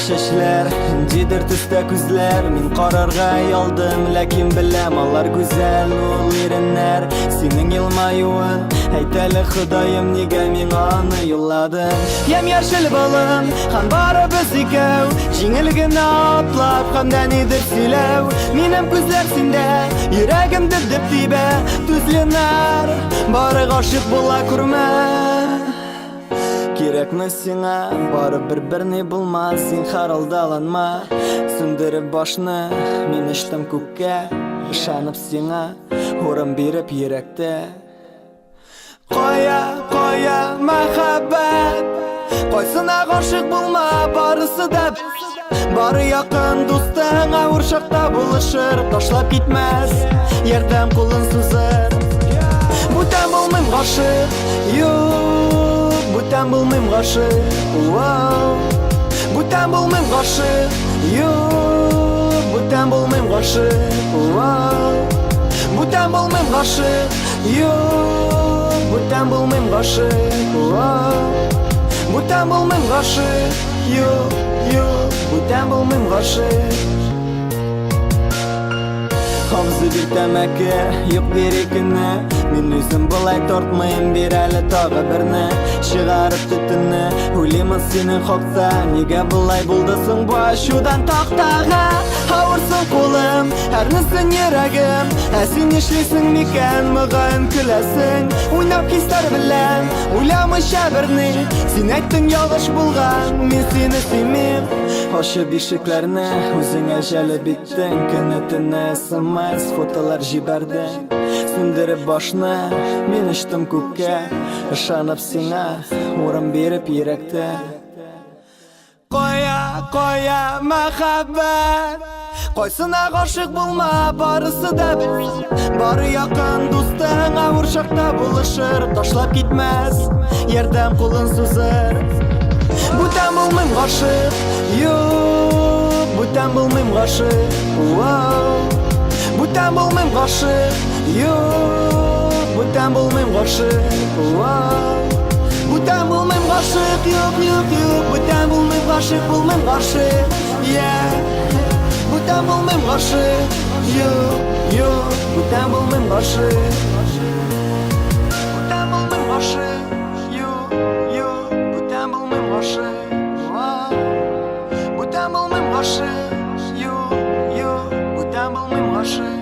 чәчләр, ниндидер төстә күзләр. Мин карарга оялдым, ләкин беләм, алар гүзәл ул иреннәр. Синең елмаюын, әйт әле, Ходаем, нигә миңа аны юлладың? Ямь-яшел болын, һәм барыбыз икәү, җиңел генә атлап, һәм дә нидер сөйләү. Минем күзләр синдә, йөрәгем дөп-дөп тибә, түз, Ленар, бары гашыйк була күрмә. Кирәкме сиңа, барыбер берни булмас, зинһар алдаланма. Сүндереп башны, мин очтым күккә, ышанып сиңа, урын биреп йөрәктә. Кая, кая мәхәббәт? Кайсына гашыйк булма, барысы да Бары якын дустың авыр чакта булышыр, ташлап китмәс, ярдәм кулын сузыр. Бүтән булмыйм гашыйк, юк, бүтән булмыйм гашыйк, вау. Бүтән булмыйм гашыйк, юк, бүтән булмыйм гашыйк, вау. Бүтән булмыйм гашыйк, юк, бүтән булмыйм гашыйк, вау. Бүтән булмыйм гашыйк, юк, юк, бүтән булмыйм гашыйк. Абзый бир тәмәке, юк бир икене. Мин үзем болай тартмыйм, бир әле тагы берне. Чыгарып төтенне, уйлыймын синең хакта. Нигә болай булды соң бу ачудан тактага? Авырсын кулым, әрнесен йөрәгем. Ә син нишлисең микән, мөгаен көләсең. Уйнап хисләр белән, уйламыйча берни. Син әйттең ялгыш булган, мин сине сөймим. Ачып ишекләрне, үзеңә җәлеп иттең. Көне-төне смс, фотолар җибәрдең. Сүндереп башны, мин очтым күккә. Ышанып сиңа, урын биреп йөрәктә. Кая, кая мәхәббәт? Кайсына гашыйк булма, барысы да Бары якын дустың авыр чакта булышыр, ташлап китмәс, ярдәм кулын сузыр. Бүтән булмыйм гашыйк, юк, бүтән булмыйм гашыйк, вау. Бүтән булмыйм гашыйк, юк, бүтән булмыйм гашыйк, вау. Бүтән булмыйм гашыйк, юк, юк, юк, бүтән булмыйм гашыйк, булмыйм гашыйк, yeah. Бүтән булмыйм гашыйк, юк, юк, бүтән булмыйм гашыйк. Бүтән булмыйм гашыйк, юк, юк, бүтән булмыйм гашыйк, вау. Бүтән булмыйм гашыйк, юк, юк, бүтән булмыйм гашыйк.